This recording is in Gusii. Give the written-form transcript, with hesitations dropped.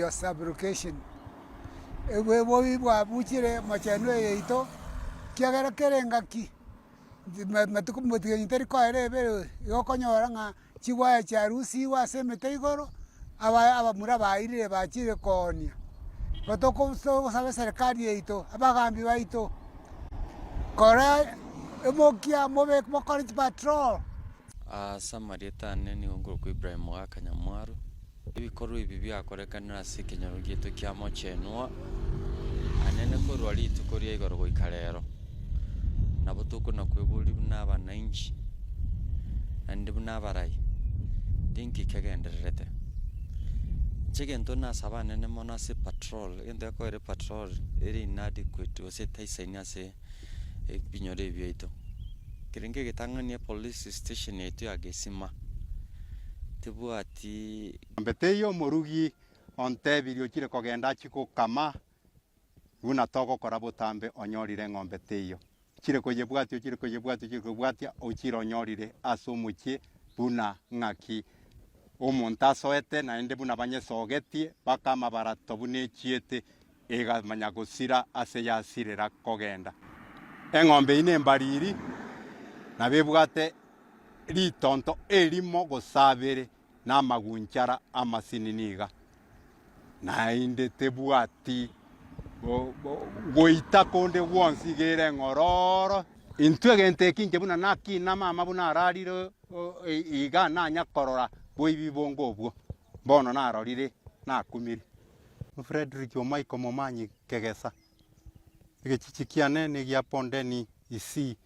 Nyaribio sub-location. Oboibi bwabuchire mochenu eye yaito, kiagera kera engaki, matuko motienyi tari koera ebere igo okonyora ng'a chiwaya chiarusigwe ase emete igoro, aba abamura bairire bachire koonia. Igo tokosaba eserekari yaito, abagambi baito, kora emokia mobe mokore chipatrol. Ase amarieta ane nigo nkorokwa Ibrahim Mogaka Nyamwaro. Ebikorwa ebi biakorekanire ase ekenyoro giaito kia Mochenwa, anene korwa rituko ria igoro goika rero. Nabo tokona kweboria buna abanainchi, naende buna abarai, ninki kegendererete? Inche egento nasaba anene mono ase epatrol, egento gekoera epatrol ere inadequate gose etaisaini ase ebinyoro ebi biaito. Kerenge egetang'ani epolice station yaito ya Gesima, tebwati. Ng'ombe teiyo omorugi ontebirie ochire kogenda achie gokama, buna togokora botambe onyorire eng'ombe teiyo. Ochire koyebwatia, ochire koyebwatia, ochire koyebwatia, ochire onyorire ase omochie buna ng'aki omonto asoete naende buna banyesogetie baka amabarato buna echiete egamanya gosira ase yasirera kogenda. Eng'ombe eyio nembariri, nabo ebwate ritonto erimo gose abere, na amagunchara amasinini iga, naende tebwati goita konde gwonsi iga ere eng'ororo. Intwe egento eki inche buna nakina mama buna ararire iga nanya korora boibi bonge obwo, bono narorire nakumire. Fredrick Omaiko Momanyi Kegesa, Egechichi kiane negia Pondeni Isii.